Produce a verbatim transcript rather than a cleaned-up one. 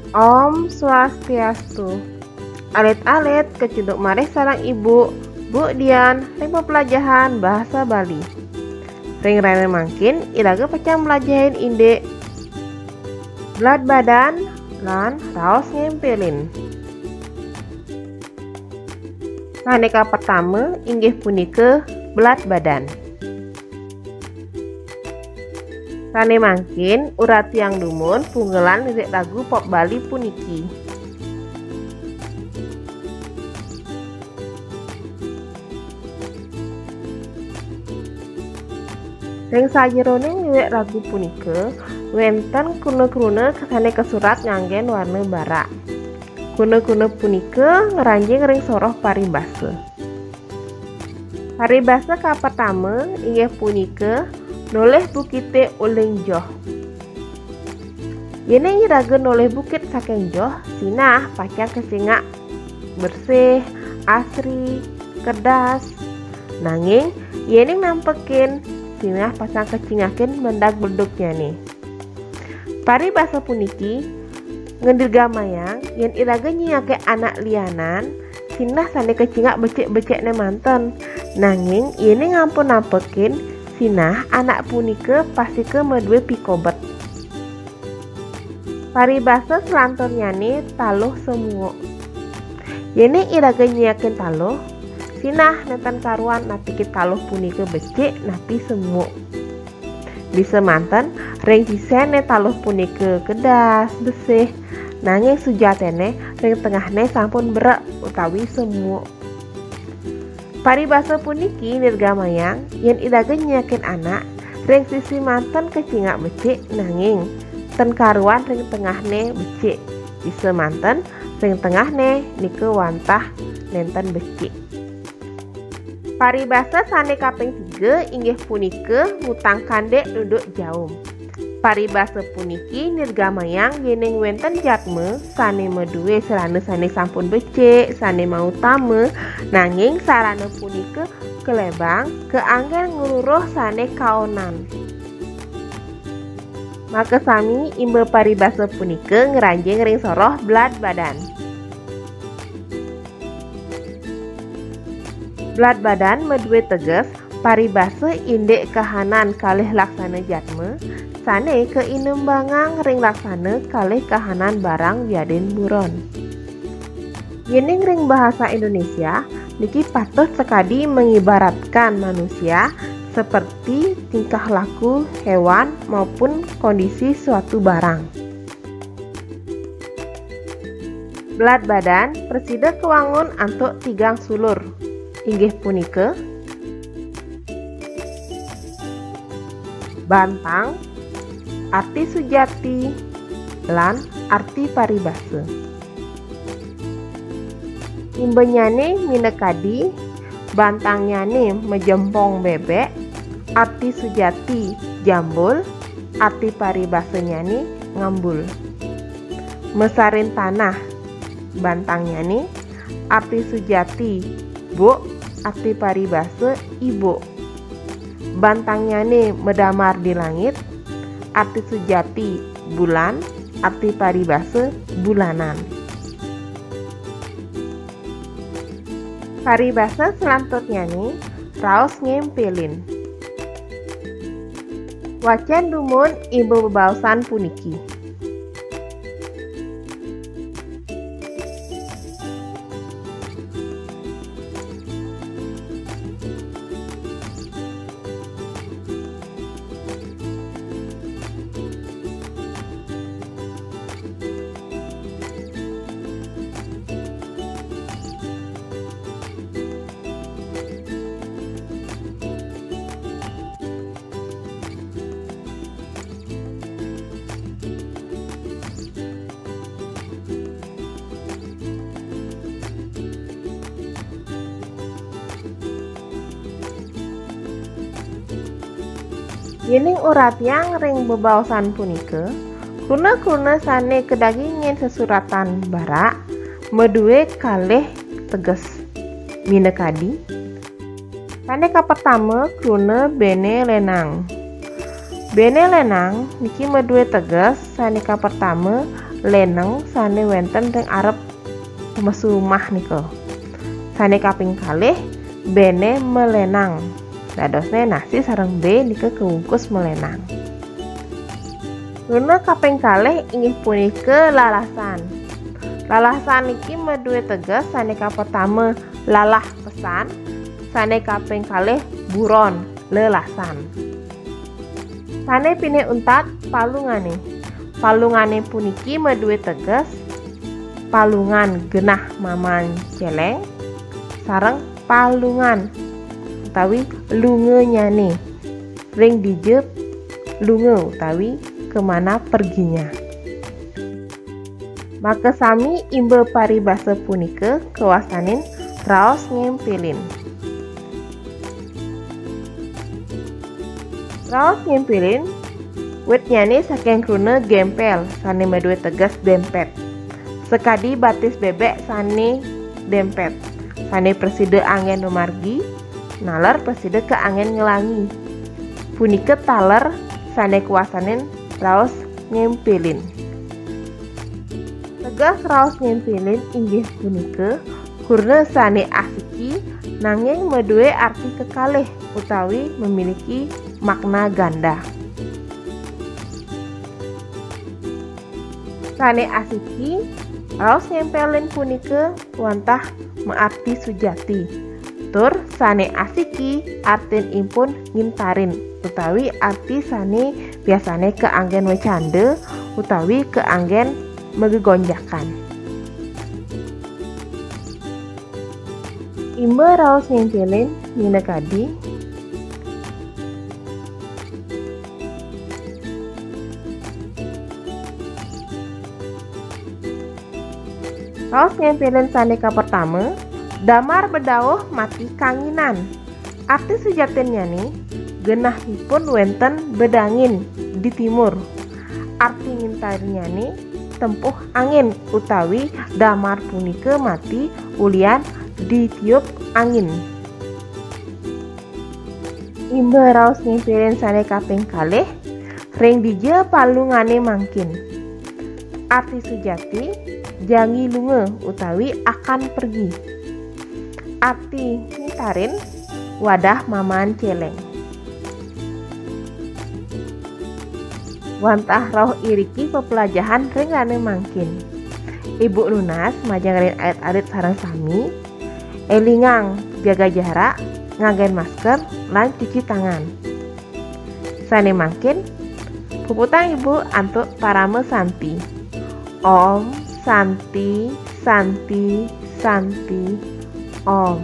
Om Swastiastu. Alit-alit kecunduk malih sareng Ibu, Bu Dian, ring pepelajahan bahasa Bali. Ring rahina mangkin iraga pacang mlajahin indik belad badan lan raos ngémpélin. Sané kapertama inggih punika belad badan. Sané mangkin uratiang dumun punggelan lirik lagu pop Bali puniki. Ring sajeroning lirik lagu punika wénten kruna-kruna sané kasurat nganggén warna barak. Kruna-kruna punika ngranjing ring soroh paribasa. Paribasa kapertama inggih punika nolih bukité uling joh. Yéning iraga nolih bukit saking joh, sinah pacang kacingak bersih, asri, kedas. Nanging yéning nampekin, sinah pacang kacingakin mendag beduknyané. Paribasa puniki nganirgamayang yén iraga nyingakin anak lianan, sinah sané kacingak becik-becikné manten. Nanging yéning ampun nampekin, sinah anak punika pastika madué pikobet. Paribasa selanturnyané taluh semuuk. Yéning iraga nyingakin taluh, sinah nénten karuan napiké taluh punika becik napi semuuk. Bisa manten ring sisénné taluh punika kedas, besih, nanging sujatiné ring tengahné sampun berek utawi semuuk. Paribasa puniki nirgamayang yén iraga nyingakin anak ring sisi manten kacingak becik, nanging ten karuan ring tengahné becik. Bisa manten ring tengahné nika wantah nénten becik. Paribasa sané kaping tiga inggih punika ngutang kandik nunduk jaum. Paribasa puniki nirgamayang yéning wénten jadma sané madué sarana sané sampun becik, sané mautama, nanging sarana punika kalebang kaanggén ngruruh sané kaonan. Makasami imba paribasa punika ngranjing ring soroh belad badan. Belad badan madué teges paribasa indik kahanan kalih laksana jadma sané kainimbangang ring laksana kalih kahanan barang wiadin buron. Yéning ring bahasa Indonesia, niki patut sakadi mengibaratkan manusia seperti tingkah laku hewan maupun kondisi suatu barang. Belad badan prasida kawangun antuk tigang sulur, inggih punika bantang, arti sujati, lan arti paribasa. Imbanyané minakadi bantangnyané majempong bébék, arti sujati jambul, arti paribasanyané ngambul. Masarin tanah bantangnyané, arti sujati buk, arti paribasa ibuk. Bantangnyané madamar di langit, arti sujati bulan, arti paribasa bulanan. Paribasa selanturnyané raos ngémpélin. Wacén dumun imba bebaosan puniki. Yéning uratiang ring bebaosan punika, kruna-kruna sané kadagingin sesuratan barak madué kalih teges. Minakadi, sané kapertama kruna béné lénang. Béné lénang niki madué teges sané kapertama leneng sane wenten ring arep pemesu umah nika. Sane kaping kalih, bene melenang. Dadosne nasi sareng be nika kawungkus melenang. Kruna kaping kalih inggih punika lalasan. Lalasan niki madue teges sane kapertama lalah pesan, sane kaping kalih buron lelasan. Sane pinih untat palungane. Palungane puniki madue teges palungan genah maman celeng sareng palungan utawi lungenyane ring dija lunga utawi kemana perginya. Makasami imba paribasa punika kawastanin raos ngempelin. Raos ngempelin witnyane saking kruna gempel sane madue teges dempet. Sakadi batis bebek sane dempet, sane prasida anggen mamargi, naler prasida kaanggen nglangi. Punika taler sane kawastanin raos ngempelin. Teges raos ngempelin inggih punika kruna sane asiki nanging madue arti kekalih utawi memiliki makna ganda. Sane asiki, raos ngempelin punika wantah maarti sujati. Tur sane asiki artinipun ngintarin utawi arti sane biasane kaanggen wecanda utawi kaanggen magegonjakan. Imba raos ngempelin minakadi raos ngempelin sane kapertama, damar bedauh mati kanginan. Arti sujatinnyane, genahipun wenten bedangin di timur. Arti ngintarinnyane, tempuh angin utawi damar punika mati ulian ditiup angin. Imba raos ngempelin sane kaping kalih, ring dija palungane mangkin. Arti sujati, jangi lunga utawi akan pergi. Arti ngintarin, wadah maman celeng. Wantah rauh iriki pepelajahan ring rena mangkin. Ibu nunas majeng ring alit-alit sareng sami, elingang jaga jarak, nganggen masker, lan cuci tangan. Sane mangkin, puputang Ibu antuk parama santi. Om Santi, Santi, Santi, Om.